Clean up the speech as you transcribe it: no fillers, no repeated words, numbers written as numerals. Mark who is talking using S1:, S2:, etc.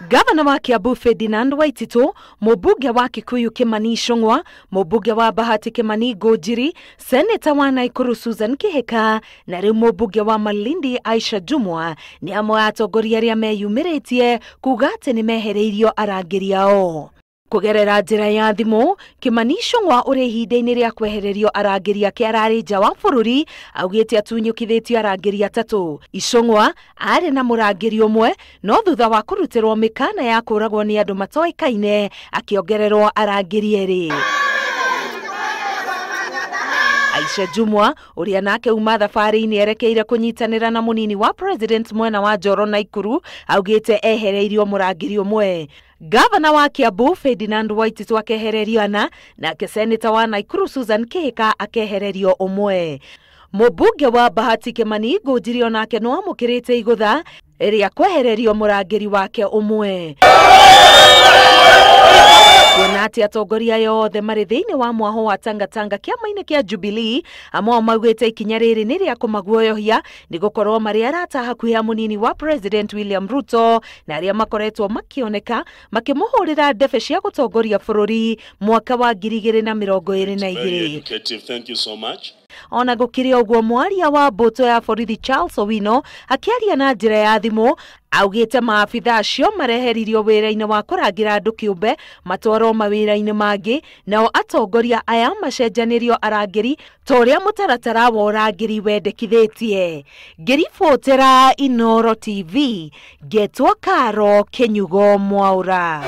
S1: Gavana wa Kiambu Ferdinand Waititu, mũmbunge wa Kikuyu Kimani Ichung'wa, mũmbunge wa Bahati Kimani Ngũnjiri, seneta wa Nakuru Susan Kihika na rĩu mũmbunge wa Malindi Aisha Jumwa nĩ amwe a atongoria arĩa meyumĩrĩtie kuga atĩ nĩ mehereirio arangĩri ao. Kũgerera njĩra ya thimũ, Kimani Ichung'wa ũrĩ ihinda-inĩ rĩa kwehererio arangĩri ake ararĩ nja wa bũrũri augĩte atunyũkithĩtio arangĩri atatũ. Ichung'wa arĩ na mũrangĩri ũmwe no thutha wa kũrutĩrwo mĩkana ya kũragwo nĩ andũ matoĩkaine akĩongererwo arangĩri erĩ. Aisha Jumwa ũrĩa nake uma thabarĩ-inĩ erekeire kũnyitanĩra na mũnini wa president mwena wa Njoro Naikuru augĩte ehereirio mũrangĩri ũmwe. Gavana wa Kiambu Ferdinand Waititu akehererio ana, nake seneta wa Nakuru Susan Kihika akehererio ũmwe. Mũmbunge wa Bahati Kimani Ngũnjiri onake no amũkĩrĩte igũtha rĩa kwehererio mũrangĩri wake ũmwe. Kuona atĩ atongoria aya othe marĩ thĩinĩ wa mwaho wa Tangatanga kĩama-inĩ kĩa Jubilee, amwe ao maugĩte ikinya rĩrĩ nĩ rĩa kũmaguoyohia nĩ gũkorwo marĩ arata hakuhĩ a mũnini wa President William Ruto na arĩa makoretwo makĩoneka makĩmũhũrĩra ndebe cia gũtongoria bũrũri mwaka wa 2022.
S2: Thank you so much.
S1: Ona gũkĩrĩ ũguo, mwaria wa mbũtũ ya borithi Charles Owino akĩaria na njĩra ya thimũ augĩte maabitha acio mareheririo wĩra-inĩ wa kũrangĩra andũ kĩũmbe matwarwo mawĩra-inĩ mangĩ, nao atongoria aya macenjanĩrio arangĩri ta ũrĩa mũtaratara wa ũrangĩri wendekithĩtie. Ngĩribotera Inooro TV, ngetwo Karo Kĩnyugo Mwaũra.